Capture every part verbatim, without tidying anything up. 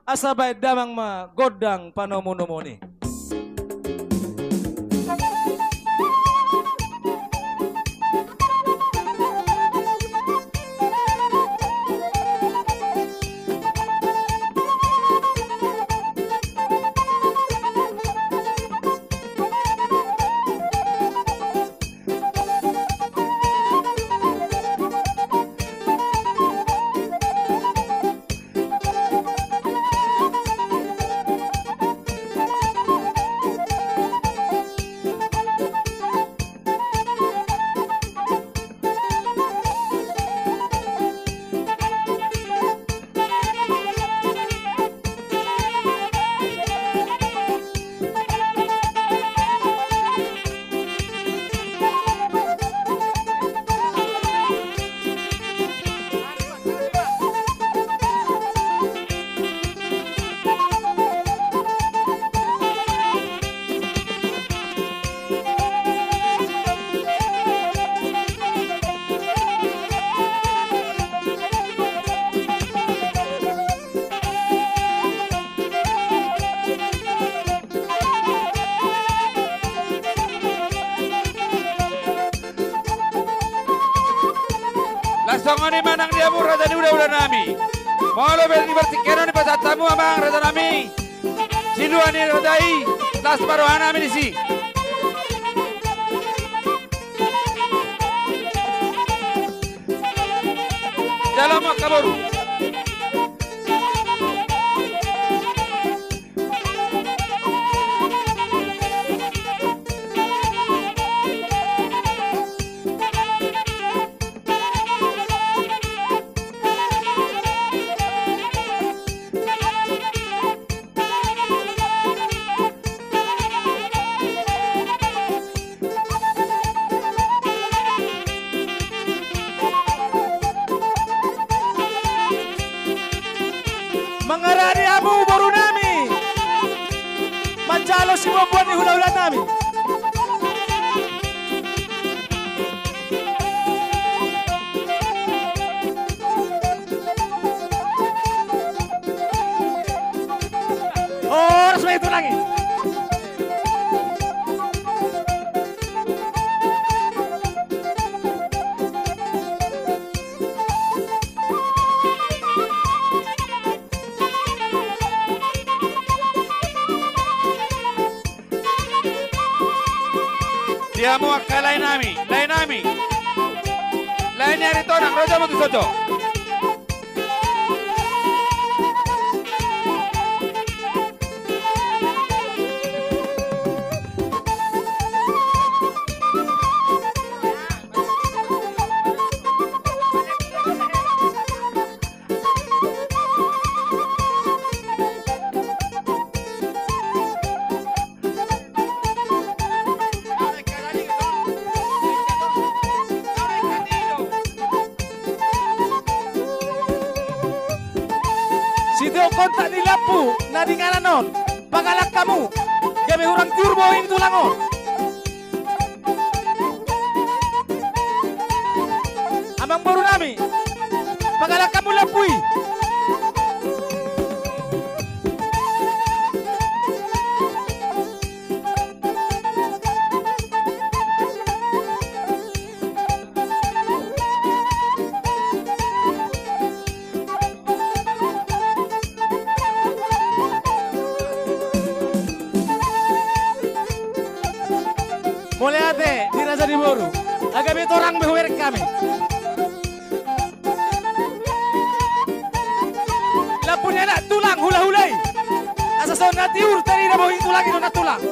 Asa baen damang ma gondang panomunomuon i. Laos songon i ma nang di hamu raja ni hulahula nami. Molo pe di partingkian on dipasahat hamu amang raja nami silua ni raja i, laos ma roha nami disi. Jalo ma angka boru. Mangaradi hamu boru nami manjalo sibuanbuan ni hulahula nami. Horas ma i tulang i. Di hamu angka lae nami, lae nami. Lae ni Aritonang, ro jo hamu tu son jo. Sitio kontak ni lampu na di inganan on, pagalang hamu, gabe hurang tiur bohi ni tulang on. Amang boru nami, pagalang hamu lampu i. Mauliate di raja ni boru. Gabe torang be hubereng hami. Lampu ni anak tulang hulahula i. Asa songon na tiur tarida bohi ni tulang i do na tulang.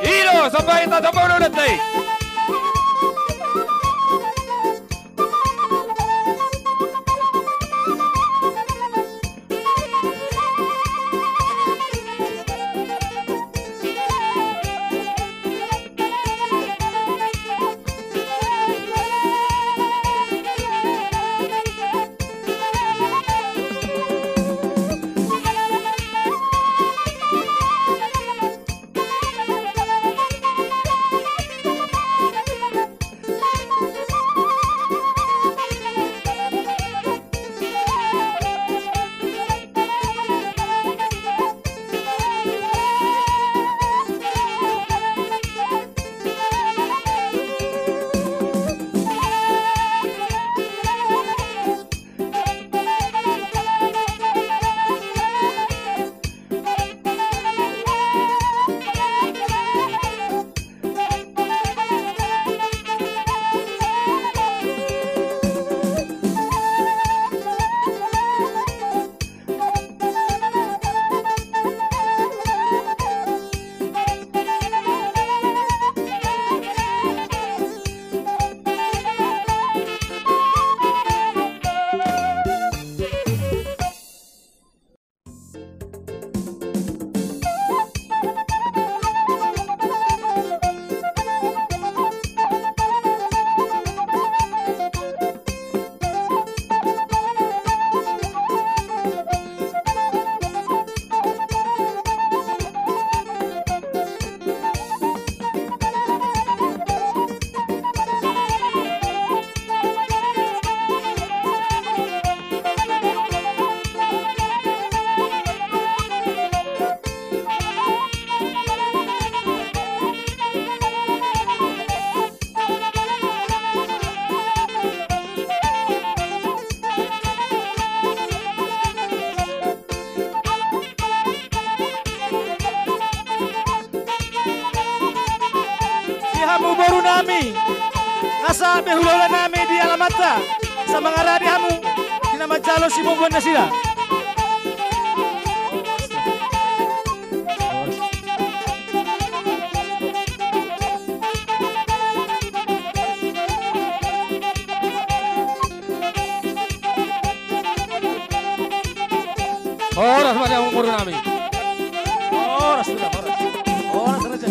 I do, somba hita, somba ulaonta i. Boru nami, asa be hulahula nami di alamanta, asa mangaradi hamu di na manjalo siboboan nasida. Horas ma di hamu boru nami. Horas, horas. Horas, raja.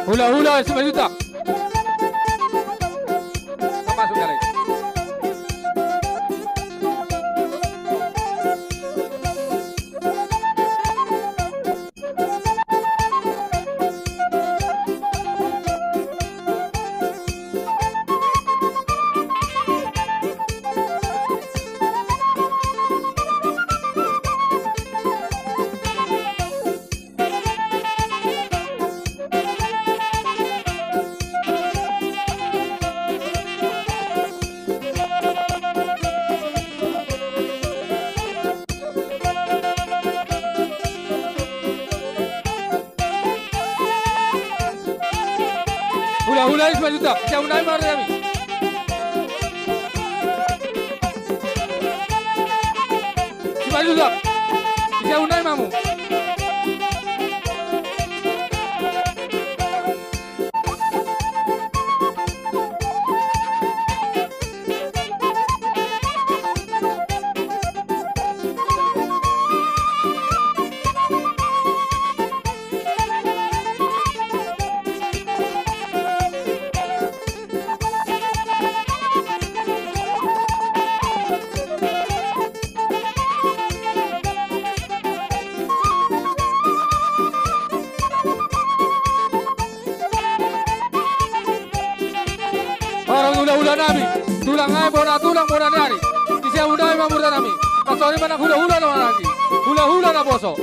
Hulahula Simanjuntak. Masuk kali. Hulahula Simanjuntak, ise unang ma hami. Simanjuntak, ise unang ma hamu. Horong hulahula nami, tulang nai bona tulang bona ni ari. Ise unang ma murda nami. Pasoni manang hulahula na manang hulahula na boso.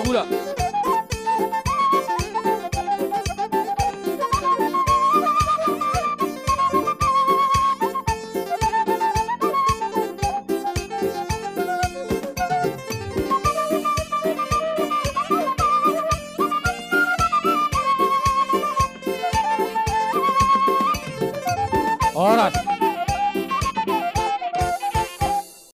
Ula.